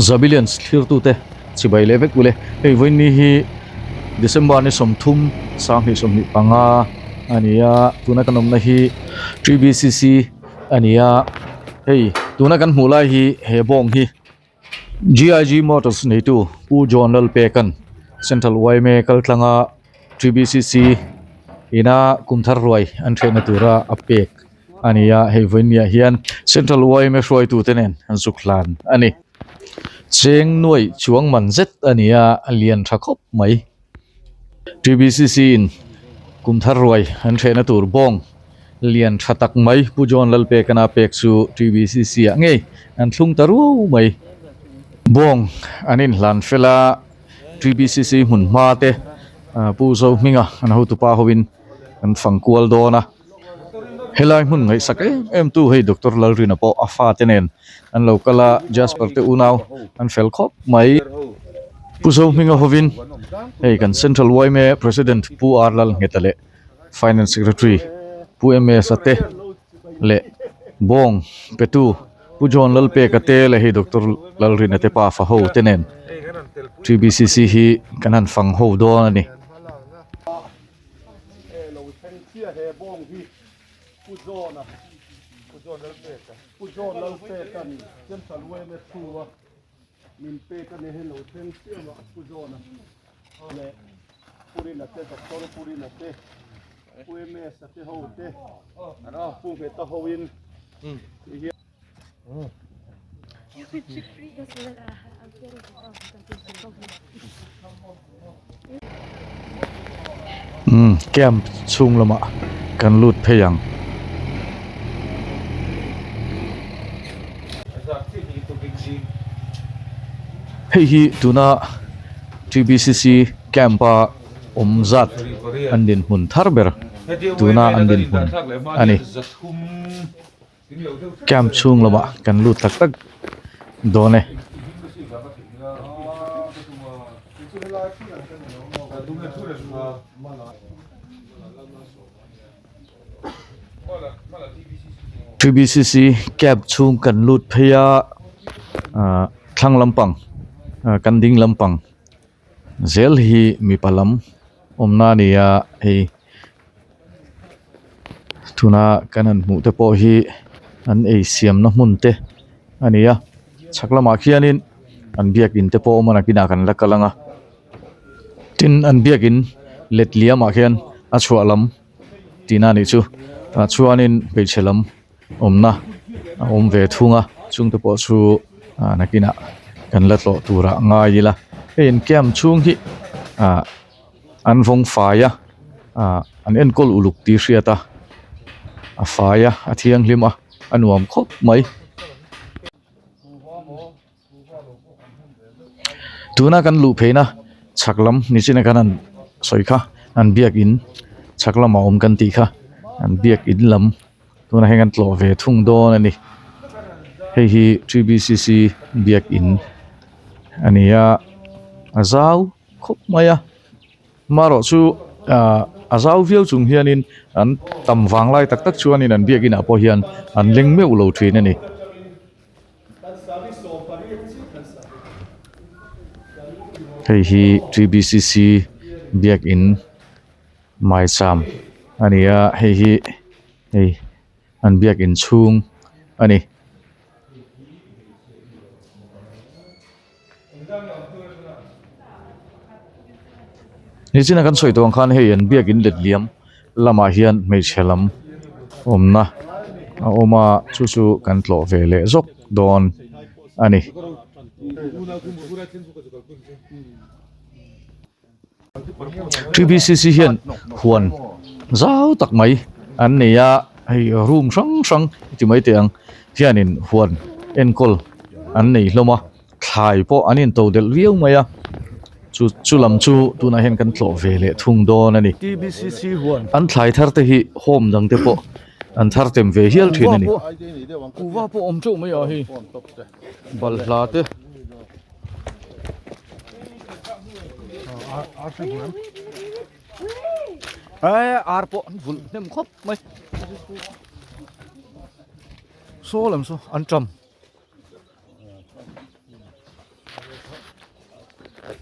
Zabilians thlirtute chibai leh vek ule. Hei vawiinni hi December ni 30 2025 a ni a, tuna kan awmna hi TBCC a ni a, hei tuna kan hmuh lai hi he bawng hi GIG Motors neitu Pu John Lalpekan Central yma kaltlanga TBCC ina kumthar ruai an hrehna tura a pek. a ni a hei vawiinniah hian central yma hruaitute nen an zuk hlan a ni cheng nuaih chuang man zet a ni a a lian tha khawp mai tbcc in kum thar ruai an hrehna tur bawng lian tha tak mai pu John Lalpekana pek chu tbcc ah ngei an thlung ta ruau mai bawng an inhlan fel a tbcc hmun hma te pu Zohminga an hotupa hovin an fang kual dawn a. Helai hmun ngaihsak em em tu hei Doctor Lalrina pawh a fate nen an lo kal a, Jasper te unau an fel khawp mai. Pu Zohminga hovin hei kan Central yma President Pu R Lalngheta leh Finance Secretary Pu MS a te leh Bawng petu Pu John Lalpeka te leh hei Doctor Lalrina te pa fa ho te nen TBCC hi kan han fang ho dawn a ni. E lo thleng chiah he bawng hi Pu John-a Pu John Lalpeka Pu John Lalpeka ni Central yma through a min pek a ni hei lo thleng chiah mah Pu John-a leh Pu Rina te Doctor Pu Rina te Pu MS-a te ho te Pu Ngheta ho in ti hian Umm camp chhung lamah kan lut phei ang. Hei hi tuna TBCC camp a awm zat an dinhmun thar ber tuna an dinhmun a ni. Camp chhung lamah kan lut tak tak dawn e. TBCC camp chhung kan lut phei a ah thlang lampang ah kan ding lampang zel hi mipa lam awmna a ni a hei. Tuna kan han hmuh te pawh hi an ei siamna hmun te a ni a chhak lamah khianin an biakin te pawh a awm a nakinah kan la kal ang a tin an biakin let liamah khian a chhuah lam tihna a nih chu tah chuanin hmeichhe lam awmna a awm ve thung a chungte pawh chu ah nakinah kan la tlawh turah ngai ila hei an camp chhung hi ah. An vawng fai a ah an enkawl uluk tih hriat a a fai a a thianghlim a a nuam khawp mai. Tuna kan luh pheina chhak lam nichin a kan han sawi kha an biakin chhak lamah awm kan tih kha an biakin lam tunah hian kan tlawh ve thung dawn a ni hei hi tbcc biakin a ni a a zau. khawp mai a marawh chu ah a zau viau chung hianin an tam vang lai tak tak chuanin an biak inah pawh hian an leng meuh lo thin a ni. Hei hi tbcc biakin maicham a ni a hei hi hei an biakin chhung a ni. Nichina kan sawi tawh ang khan hei an biakin let liam lamah hian hmeichhe lam awmna a awm a chu chu kan tlawh ve leh zawk dawn a ni. TBCC hian huan zau tak mai an nei a hei room hrang hrang ti mai teh ang hianin huan enkawl an nei hlawm a thlai pawh an in to delh viau mai a chu chu lam chu tunah hian kan tlawh ve leh thung dawn a ni an thlai thar te hi home dang te pawh an thar tem ve hial thin a ni kuhva pawh awm teuh mai a hei balhla te. Ar pawh an vulh hnem khawp mai. Saw lam saw an ṭam.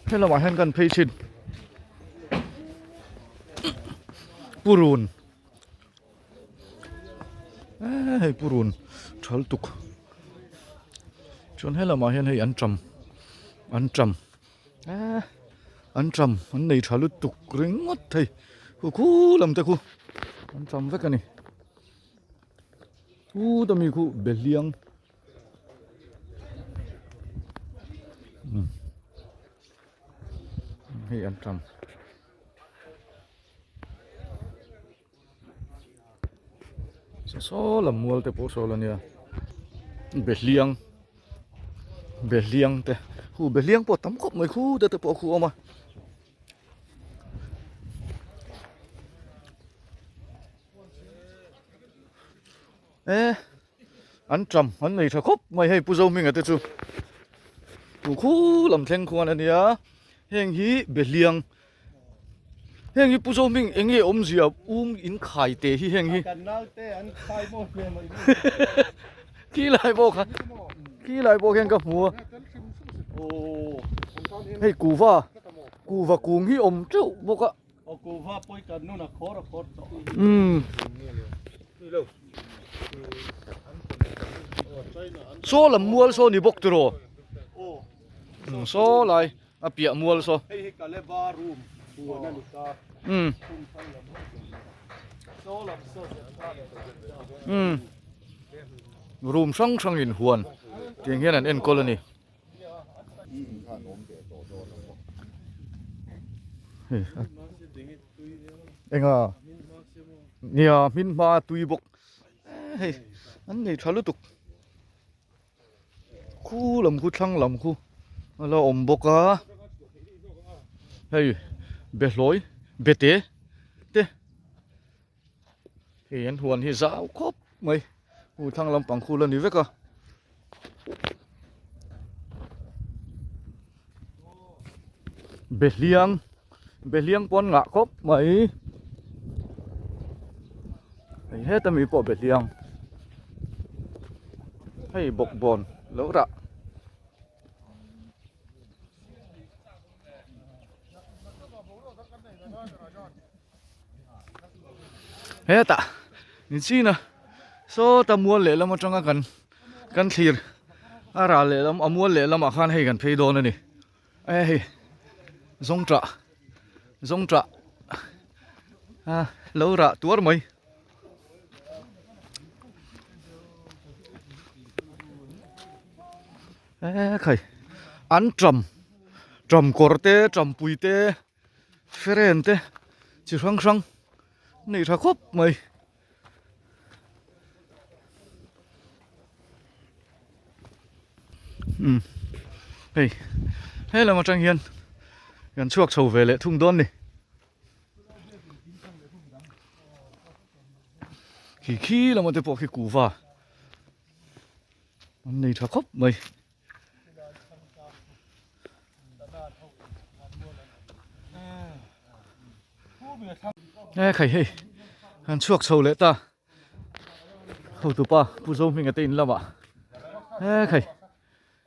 He lamah hian kan phei thin. Purun. Eee hei purun thal tuk. Chuan he lamah hian hei an ṭam an ṭam eee an ṭam an nei tha lutuk ringawt thei khu khu lam te khu an ṭam vek a ni. Chuta mi khu behliang hei an ṭam. Saw saw lam mual te pawh sawl ania behliang behliang te hu behliang pawh a tam khawp mai khu te te pawh a khu awm a. E an ṭam an nei ṭha khawp mai hei Pu Zohminga te chu tu khu lam thleng khuan a nia heng hi behliang heng hi Pu Zohming eng nge awmzia um in khai te hi heng hi khi lai pawh kha khi lai pawh khian ka hmu a hei kuhva kuhva kung hi awm teuh bawk a. Aw kuhva pawi kan nun a khawr a khawr tawh. Umm. Saw lam mual saw ni bawk tiraw? Aw. Saw lai a piah mual saw. Hei hi Kaleba room huan a ni ta. Umm. Saw lam saw. Umm. Room hrang hrang in huan tiang hian an enkawl a ni. Enga nia hmin hma tui bawk hei an nei tha lutuk khu lam khu thlang lam khu a la awm bawk a hei behlawi bete te Hei an huan hi zau khawp mai hu thlang lampang khu la ni vek a. Behliang behliang pawn ngah khawp mai hei heta mi pawh behliang hei bawkbawn lo rah. Hetah nichina sawta mual lehlam atanga kan kan thlir a ral lehlam a mual lehlamah khan hei kan phei dawn a ni e hei zawngṭah zawngṭah a lo rah tuar mai. E khai an ṭam ṭam kawr te ṭam pui te feren te chi hrang hrang nei tha khawp mai. Umm hei he lam atang hian kan chhuak chho ve leh thung dawn ni. Khi khi lama te pawh khi kuhva an nei tha khawp mai. E khai hei kan chhuak chho leh ta hotupa Pu Zohminga te in lamah e khai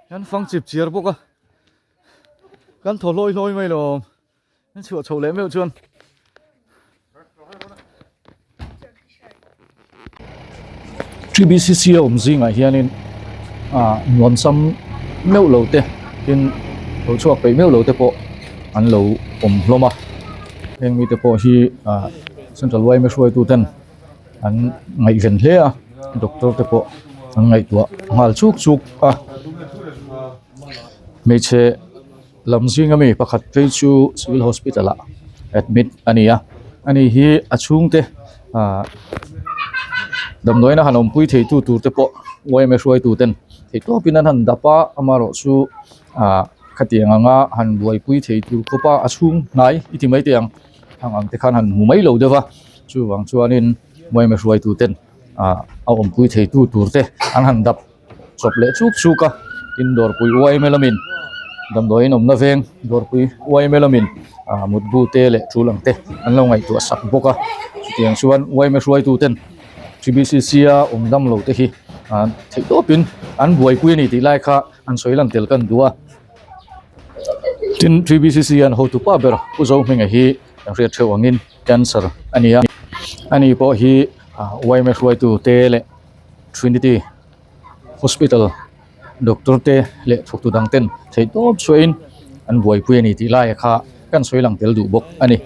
kan fang chip chiar bawk a kan thaw hlawi hlawi mai lo kan chhuah chho leh meuh chuan TBCC a awm zingah hianin ah nuamsam meuh lo te tin lo chhuak peih meuh lo te pawh an lo awm hlawm a heng mite pawh hi ah central yma hruaitu ten an ngaihven hle a doctor te pawh an ngaihtuah nghal chuk chuk a hmeichhe Lam zinga mi pakhat phei chu civil hospital ah admit a ni a ani hi a chhungte ah damdawiin a han awmpui thei tu tur te pawh yma hruaitu ten theih tawpin an han dap a amaherawh chu ah khatiang anga han buaipui thei tur khawp a a chhung hnai i ti mai teh ang ang ang te khan han hmu mai lo deuh va chuvang chuanin yma hruaitu ten ah a awmpui thei tu tur te an han dap. Chawp leh chuk chuk a tin dawrpui yma lamin damdawiin awmna veng dawrpui yma lamin ah mutbu te leh tul ang te an lo ngaihtuah sak bawk a chutiang chuan yma hruaitu ten tbcc a awm dam lo te hi Theih tawpin an buaipui a ni tih lai kha an sawi lan tel kan duh a. Tin, TBCC hian hotu pa ber Pu Zohminga hi kan hriat theuh angin cancer a ni a. Ani pawh hi yma hruaitu te leh Trinity Hospital doctor te leh thawktu dang ten theih tawp chhuahin an buaipui a ni tih lai kha kan sawi lang tel duh bawk a ni.